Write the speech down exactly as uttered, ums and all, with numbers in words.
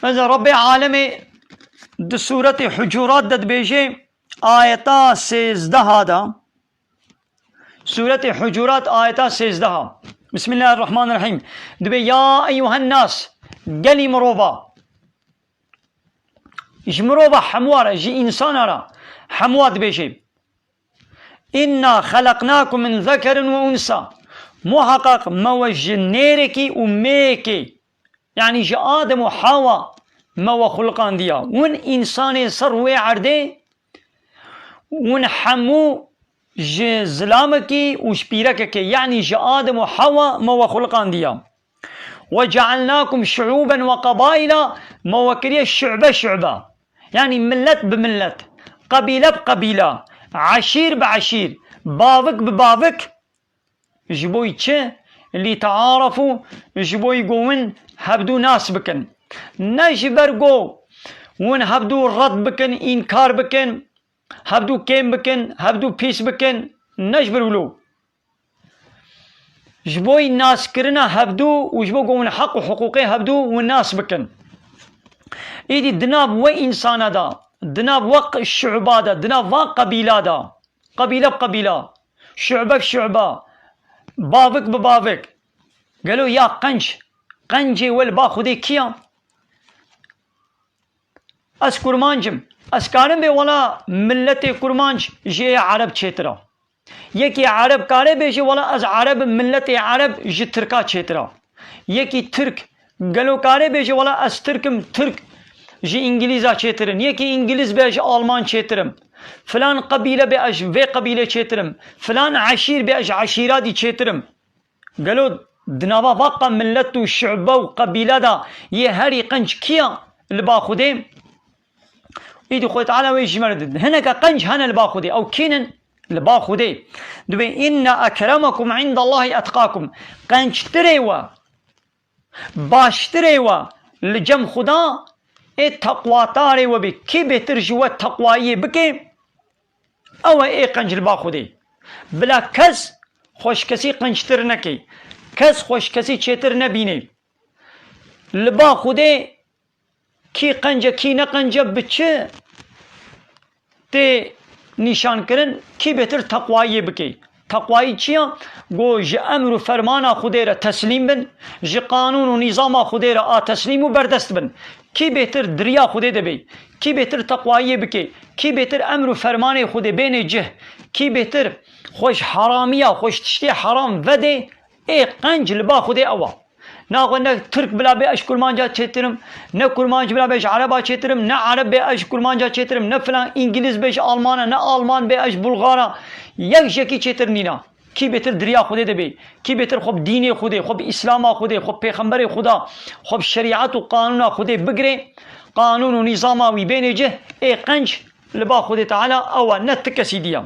Mesela Rabbê Alemê di Sûretê Hucurat de dibêje, ayeta sêzdeha de, Sûretê Hucurat ayeta sêzdeha. Bismillahirrahmanirrahîm. Dibê, ya eyyuhen nas, gelî mirova. Ji mirova hemûa re, ji însana re hemûa dibêje. Inna xeleqnakum min zekerin ve unsa. Muheqeq me we ji nêrekî û mêyekê, yanî ji Adem û Hewa me we xuliqandiya. Win însanê ser wê erdê, win hemû ji zilamekî û ji pîrekekê, yanî ji Adem û Hewa me we xuliqandiya. Ve cealnakum şuuben ve qabaila, me we kiriye şu'be şu'be. Yanî millet bi millet, qebîle bi qebîle, eşîr bi eşîr, bavik bi bavik. Ji bo çi? Lîtearafu, ji bo ku win hevdû nas bikin. Ne ji ber ku win hevdû red bikin, înkar bikin, hevdû kêm bikin, hevdû pîs bikin, ne ji ber wilo. Ji bo naskirina hevdû û ji bo ku hûn heq û hiqûqê hevdû hûn nas bikin. Îdî di nav we însana de, di nav we q-, şu'ba de, di nav va qebîla de, qebîle bi qebîla, şu'be bi şu'be, bavik bi bavik, gelo ya qenc, qencê we li ba Xwedê kî ya? Ez kurmanc im. Ez karim bê wela milletê kurmanc ji ê ereb çêtir e. Yekî ereb kare bêje wela ez ereb im, milletê ereb ji tirka çêtir e. Yekî tirk gelo kare bêje wela ez tirk im, tirk ji îngilîza çêtir in. Yekî îngilîz bê ez ji alman çêtir im. Filan qebîle bê ez ji vê qebîlê çêtir im. Filan eşîr bê ez ji eşîra dî çêtir im. Gelo di nava vaqa millet û şu'be û qebîle de yê herî qenc kî ya li ba Xwedê? Îdî Xwedê Teala wê ji me re didin. Hineke qenc hene li ba Xwedê. Ew kî nin? Li ba Xwedê. Dibê, inne ekremekum indallahî etqakum. Qenctirê we, baştirê we li cem Xuda ê teqwatarê we bê. Kî bêtir ji we teqwayiyê bike, ew e ê qenc li ba Xwedê. Bila kes xweşkesî qenctir neke. Kes xweşkesî çêtir nebîne. Li ba Xwedê kî qenc e, kî ne qenc e, bi çi tê nîşankirin, kî bêtir teqwayiyê bike. Teqwayî çi ya? Go ji emr û fermana Xwedê re teslîm bin, ji qanûn û nîzama Xwedê re a teslîm û berdest bin. Kî bêtir di riya Xwedê de bê, kî bêtir teqwayiyê bike, kî bêtir emr û fermanê Xwedê bênê cih, kî bêtir xwe ji heramiya, xwe ji tiştê heram vedê, ê qenc li ba Xwedê ew a. Naxwe ne Tirk bila bê ez kurmanca çêtir im, ne kurmanc bila bê ez ereba çêtir im, ne ereb bê ez kurmanca çêtir im, ne filan îngilîz bê ez almana, ne alman bê ez bulgara. Yek ji yekî çêtir nîna. Kî bêtir di riya Xwedê de bê, kî bêtir xwe bi dînê Xwedê, xwe bi îslama Xwedê, xwe bi pêxemberê Xweda, xwe bi şerîet û qanûna Xwedê bigirê, qanûn û nîzama wî bênê cih, ê qenc li ba Xwedê Teala ew e, ne ti kesî diya.